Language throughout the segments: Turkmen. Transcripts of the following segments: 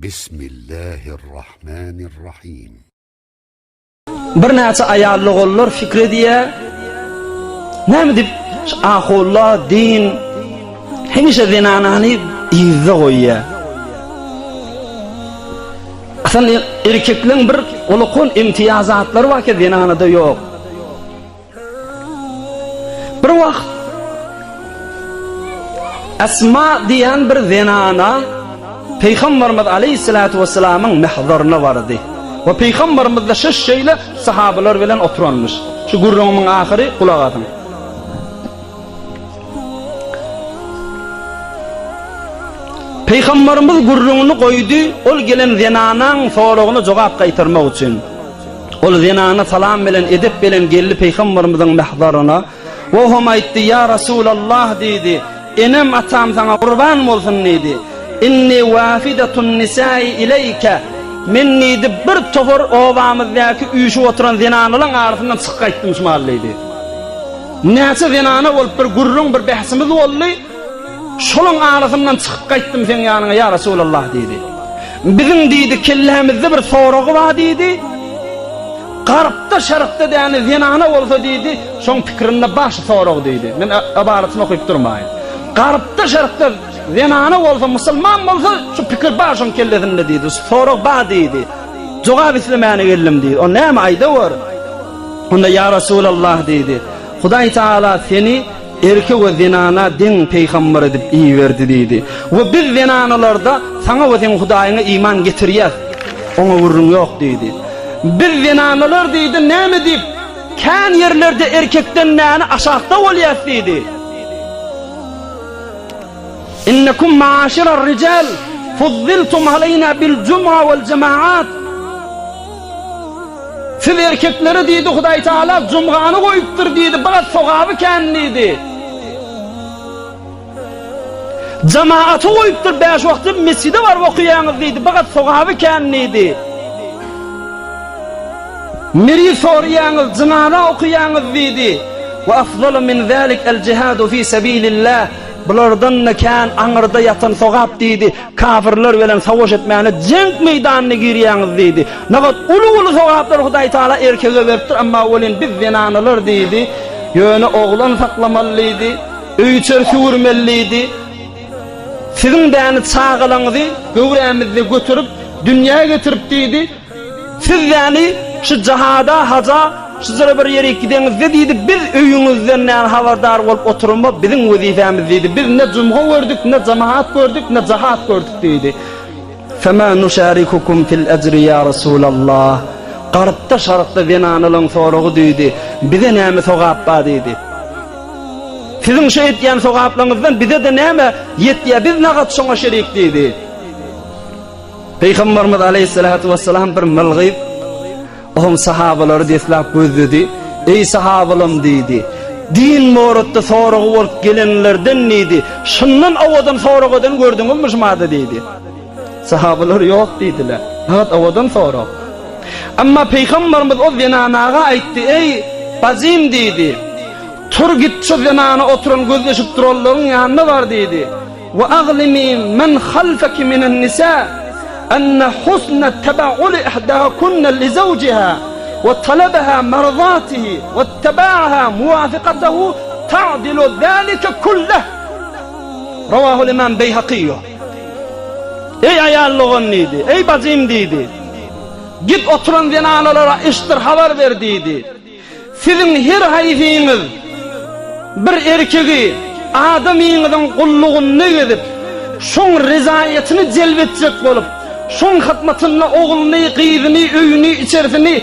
Bismillahirrahmanirrahim. Birnäçe aýal doganlar pikir edýär, näme diýip şu ahulla din hemişe zenanany yzda goýýar. Aslynda erkekleň bir ulukun imtiýazatlary bar ki zenanada ýok. Bir wagt Esma diýen bir zenana Pygamberimiz aleyhissalatu vesselamyň mehzaryna bardy. We Pygamberimiz de şeş şeýle sahabalar bilen oturanmyş. Şu gürrüňimiň ahyry gulak asyň. Pygamberimiz gürrüňini goýdy, ol gelen zenanaň soragyna jogap gaýtarmak üçin. Ol zenana salam bilen, edep bilen geldi Pygamberimiziň mähzaryna. We oňa aýtdy, Ýa Rasulallah diýdi, enem atam saňa gurban bolsun diýdi. Inni wafidatun nisai ileýke. Men diýdi, bir topar obamyzdaky üýşüp oturan zenanalaryň arasyndan çykyp gaýtdym şu mahal diýdi. Näçe zenana bolup bir gürrüň, bir bähsimiz boldy. Şolaň arasyndan çykyp gaýtdym seň ýanyňa, ýa Resulallah diýdi. Biziň diýdi, kellämizde bir soragy bar diýdi. Garpda, şarkda däni zenana bolsa diýdi, şoň pikirinde bar şu sorag diýdi. Men ybaratyny okyp durmaýyn. Garpda, şarkda zenana bolsa, musulman bolsa, şu pikir bar şoň kellesinde diýdi. Şu sorag bar diýdi. Jogap islemäne geldim diýdi. O näme aýdawor. Onda ýa Resulallah diýdi. Hudaý Taala seni Erkek we zenana deň peýgamber edip iberdi diýdi. We biz zenanalarda saňa we seň Hudaýyňa iman getirýäs. Oňa gürrüň ýok diýdi. Biz zenanalar diýdi näme diýip kän ýerlerde erkekden näni aşakda bolýas diýdi. Innekum maaşirar rijal fuzziltum aleýna bil jum'a wal jemaat. Siz erkeklere diýdi Hudaý Taala jumgany goýupdyr diýdi, biraz sogaby kän diýdi. Jemaaty goýupdyr, bäş wagty mesjide baryp okaýaňyz diýdi, biraz sogaby kän diýdi. Miri soraýaňyz, jynaza okaýaňyz diýdi. Wa afzalu min zalik el jihadu fi sabilillah. Bulardan-da kän aňyrda ýatan sogap diýdi. Kafirler bilen savaş etmäne jeňk meýdanyna girýäňiz diýdi. Nagat uly-uly sogaplar Hudaý Taala erkege beripdir, emma welin biz zenanalar diýdi. Ýöne oglan saklamaly diýdi. Öý-içeri süwürmeli diýdi. Siziň däni çagalaňyzy göwrämizde göterip dünýä getirip diýdi. Siz ýany şu jahada, haja, şujara bir ýerik gideňizde diýdi, biz öýüňizden näme habardar bolup oturma biziň wezipemiz diýdi. Biz ne jumga gördük, ne jamaat gördük, ne jahat gördük diýdi. Fema nuşarikukum fil ejri ýa Resulallah. Garypda şarykda zenanalaň soragy diýdi. Bize näme sogap bar diýdi. Siziň şu etýän sogaplaryňyzdan bize-de näme ýetýär, biz nagat şoňa şerik diýdi. Pygamberimiz aleýhissalatu wessalam bir mylgyp, oň sahabalary deslap gözledi. Eý sahabalam diýdi. Din boratda soragy bolup gelenlerden diýdi. Şundan owadan sorag eden gördüňizmi şu mada diýdi. Sahabalar ýok diýdiler. Nagat owadan sorag. Emma Pygamberimiz o zenanaga aýtdy, eý bajym diýdi. Tur git şu zenana oturan gözleşip duranlaryň ýanyna bar diýdi. We aglimi men halfeki minen nisa enne husne tebauli ihdakunne li zawjiha we talabaha marzatihi we itteba'aha muwafikatehu ta'dilu zalike kulleh. Rawahul Imam Beýhakyýu. Eý aýal dogan diýdi, eý bajym diýdi. Git oturan zenanalara eşitdir habar ber diýdi. Siziň her haýsyňyz bir erkegi adamyňyzyň gullugynda gezip, şoň rezaýatyny jelp etjek bolup, şoň hyzmatynda ogluny, gyzyny, öýüni, içerisini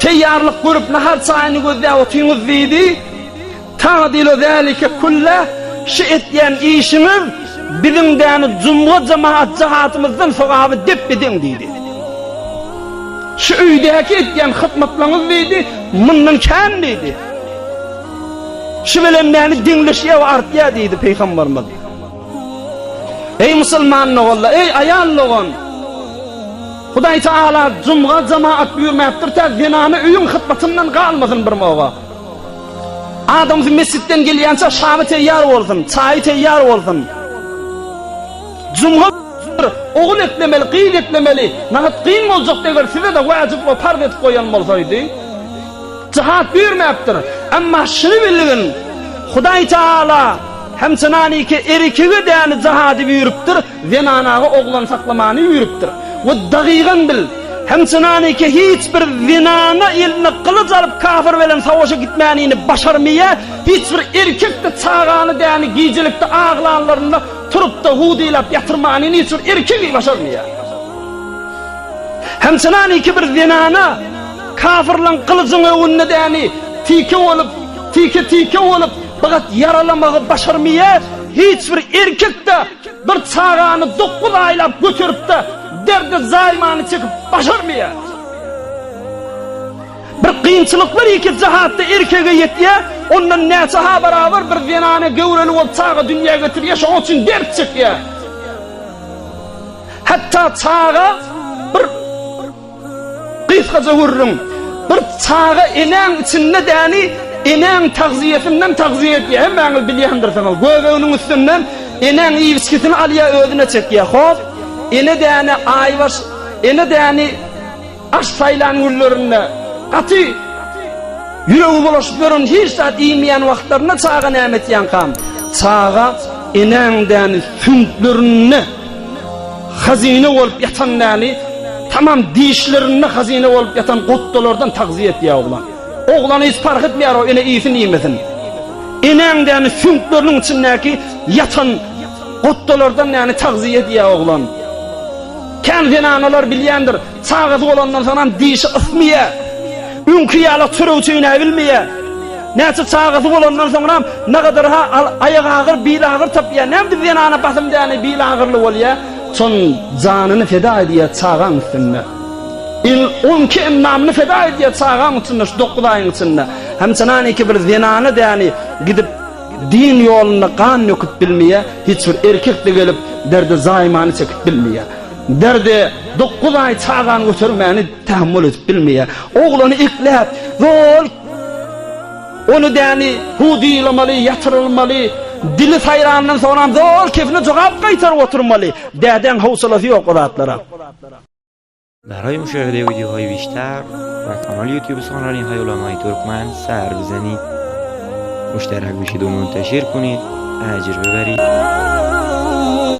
teýýarlyk görüp, nahar-çaýyny gözläp otyňyz diýdi. Ta'dilu zalike kulleh, şu etýän işiňiz biziň däni jumga jemaat jahatymyzdan sogaby dep-deň diýdi. Şu öýdäki etýän hyzmatlaryňyz diýdi, mundan kän diýdi. Şu bilen näni deňleşýär we artýar diýdi Pygamberimiz. Eý musulman doganlar, eý aýal dogan! Hudaý Taala jumga jemaat buýurmapdyr, tä zenany öýüň hyzmatyndan galmasyn bir moga. Adamsy mesjitden gelýänçä şamy teýýar bolsun, çaýy teýýar bolsun. Jumga. buýrupdyr, ogul eklemeli, gyz eklemeli. Nahat kyn boljakdy eger size-de wajyp we parz edip goýan bolsaýdy. Jihat buýurmapdyr. Emma şuny bilgin, Hudaý Tagala hemçenaniki erkege däni jihady buýrupdyr, zenanaga oglan saklamany buýrupdyr. We dagygan bil, hemçenaniki hiç bir zenana eline gylyç alyp kafir bilen savaşa gitmänini başarmaýar, hiç bir erkek-de çagany däni gijelikde aglanlarynda turup-da hudylap ýatyrmanyny hiç bir erkegi başarmaýar. Hemçenaniki bir zenana Kafyrlaň gylyjyň öňünde däni tike bolup, tike-tike bolup, bagat ýaralamagy başarmaýar. Hiç bir erkek-de bir çagany dokuz aýlap göterip-de, derdi zaýmany çekip başarmaýar. Bir kynçylyklar iki jahatda erkege ýetýär, ondan näçe ha barabar bir zenana göwreli bolup çaga dünýä getirýär, şonuň üçin dert çekýär. Hatda çaga bir Gysgaça gürrüň, bir çaga enäň içinde däni enäň tagzyýesinden tagzyýe edýär, hemmäňiz bilýändirsiňiz, göbeginiň üstünden enäň iýip-içgisini alýar, özüne çekýär. Hop, ene däni aýbaş, ene däni aş saýlan günlerinde gaty ýüregi bulaşyp ýören, hiç zat iýmeýän wagtlarynda çaga näme etýänkam? Çaga enäň däni süňklerinde Hazyna bolup ýatan däli, tamam dişlerinde hazyna bolup ýatan gotdalardan tagzyýa etýär oglan. Oglana hiç parh etmeýär o ene iýsin iýmesin. Enäň däni süňkleriniň içindäki ýatan gotdalardan däni tagzyýa edýär oglan. Kän zenanalar bilýändir, Çagasy bolandan soňam dişi ysmaýar. Öňki ýaly çörek çeýnäbilmeýär. Näçe çagasy bolandan soňram nagadar-ha aýak agyr, bil agyr tapýar. Näme diýip zenana basym däne bil agyrly bolýar? Şon janyny feda edýär çagaň üstünde. Il onki endamyny feda edýär çagaň üstünde şu dokuz aýyň içinde. Hemçenaniki bir zenana däni gidip din ýolunda gan döküp bilmeýär, hiç bir erkek-de gelip derde zaýmany çekip bilmeýär. Derde dokuz aý çagany götermäni tähammül edip bilmeýär. Oglany ekläp, zol ony däni hudylamaly, ýatyrylmaly, dili saýrandan soňram zol kefine jogap gaýtaryp oturmaly. Dädäň howsalasy ýok o zatlara. برای مشاهده ویدیوهای بیشتر و کانال یوتیوب سخنرانی های علمای ترکمن سر بزنید مشترک بشید و منتشر کنید اجر ببرید.